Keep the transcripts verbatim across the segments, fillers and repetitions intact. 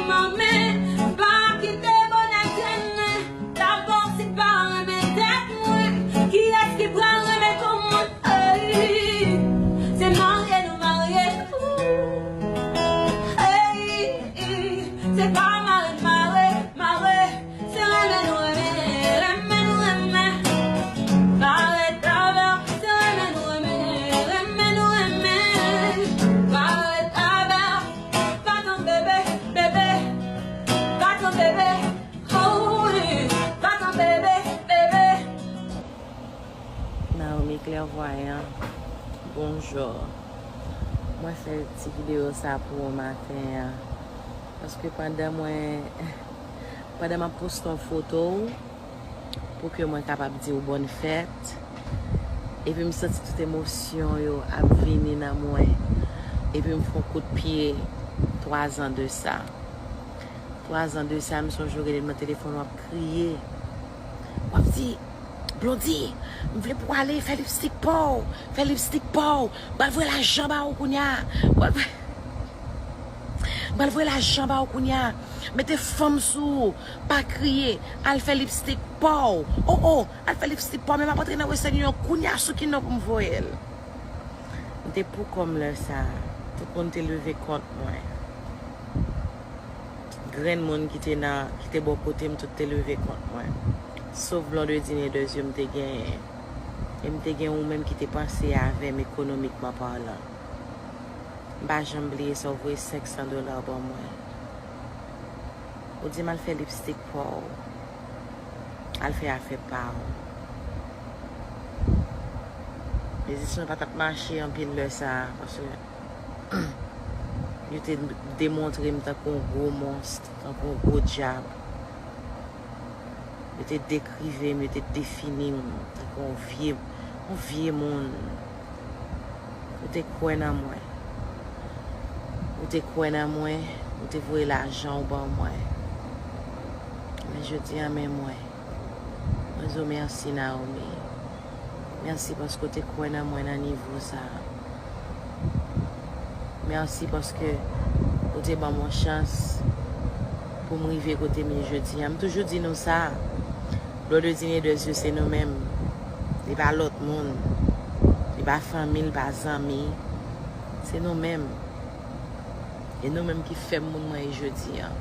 Manman, pa kite bonè trennen. Dabò, si pa renmen tèt mwen, kiyès ki pral renmen kò mwen? Ey, se marye nou marye. Ey, se pa mare n mare, mare. Se renmen nou renmen, renmen nou renmen. Pa ret avè w, se renmen nou renmen, renmen nou renmen. Pa ret avè w, va t an bebe, bebe. Va t an bebe, oh wi, va t an bebe, bebe. Naomi Clairvoyant, bonjou. Mwen fè ti videyo sa pou ou maten an. Paske pandan mwen, pandan m ap poste yon foto w, pou ke mwen kapab di w bòn fèt. Epi m santi tout emosyon yo ap vini nan mwen. Epi m fè yon kout pye twa zan de sa. Twa zan de sa, m sonje w rele m nan telefòn, w ap kriye. W ap di, Blondie, m vle pou w ale fè lipstik pa w, fè lipstik pa w, m pral voye lajan ba w kounye a. M pral voye M pral voye lajan ba w kounye a. Mete fanm sou ou. Pa kriye. Al fè lipstik pa w. Oh, oh, al fè lipstik pa w. Men m ap antre nan Western Union kounye a, sou ki non pou m voye l? M te pou kò m lè sa a. Tout moun te leve kont mwen. Grenn moun ki te nan, ki te bò kote m, tout te leve kont mwen. Sof Blondedine Deuzio m te genyen. E m te gen ou menm ki te panse avè m ekonomikman palan. M pa janm bliye sa w voye senk san dola ban mwen. Ou di m al fè lipstik pa w. Al fè afè pa w. Biznis mwen pa t ap mache anpil lè sa a, paske yo te demontre m tankou yon gwo mons, tankou yon gwo dyab. Yo te dekrive m, yo te defini m tankou yon vye, yon vye moun. Ou te kwè nan mwen. Ou te kwè nan mwen, ou te voye lajan w ban mwen. Men jodi a, men mwen. Mwen di w mèsi, Naomi. Mèsi paske w te kwè nan mwen nan nivo sa a. Mèsi paske ou te ban m yon chans pou m rive kote m ye jodi a. M toujou di nou sa, Blondedine Deuzio se nou menm. Li pa lòt moun. Li pa fanmi, li pa zanmi. Se nou menm. E nou menm ki fè m moun mwen ye jodi a.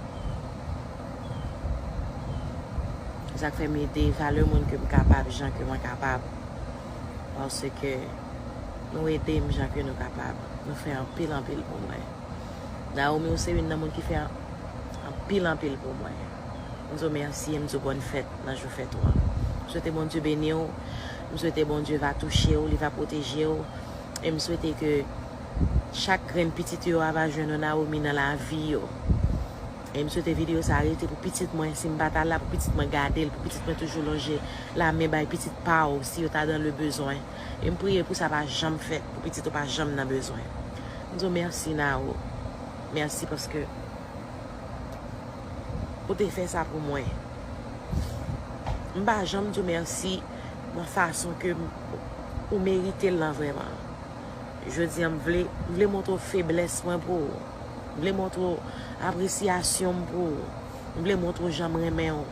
Se sa k fè m ede valè moun ke m kapab, jan ke mwen kapab. Paske nou ede m jan ke nou kapab. Nou fè anpil, anpil pou mwen. Naomi, ou se youn nan moun ki fè an-, anpil, anpil pou mwen. M di w mèsi e m di w bòn fèt nan jou fèt ou an. M swete Bondye beni w. M swete Bondye va touche w, li va pwoteje w. E m swete ke chak grenn pitit yo a va jwenn yon Naomi nan lavi yo. E m swete videyo sa a rete pou pitit mwen, si m pa ta la, pou pitit mwen gade l, pou pitit mwen toujou lonje lamen bay pitit pa w, si yo ta dans le besoin. E m priye pou sa pa janm fèt, pou pitit ou pa janm nan bezwen. M di w mèsi, Nao. Mèsi paske ou te fè sa pou mwen. M pa janm di w mèsi nan fason ke m, ou merite l lan vrèman. Jodi a, m vle, m vle montre w feblès mwen pou ou. M vle montre w apresyasyon m pou ou. M vle montre w jan m renmen w.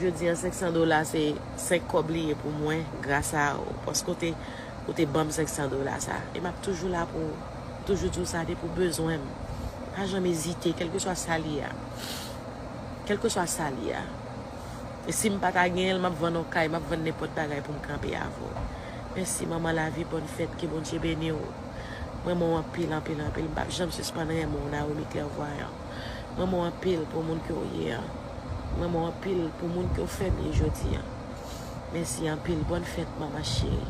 Jodi a, senk san dola se senk kòb li ye pou mwen, gras a ou. Paske w te, ou te ban m senk san dola sa. E m ap toujou la pou ou. M toujou di w sa depi w bezwen m. Pa janm ezite, kèlkeswa sa li ye a. Kèlkeswa sa li ye a. E si m pa ta genyen l, m ap vann yon kay, m ap vann nenpòt bagay pou m kanpe avè w. Mèsi, manman lavi, bòn fèt, ke Bondye beni w. M renmen w anpil, anpil, anpil. M p ap janm sispann renmen w, Naomi Clairvoyant. M renmen w anpil pou moun ke w ye an. M renmen w anpil pou moun ke w fè m ye jodi an. Mèsi anpil. Bòn fèt, manman cheri.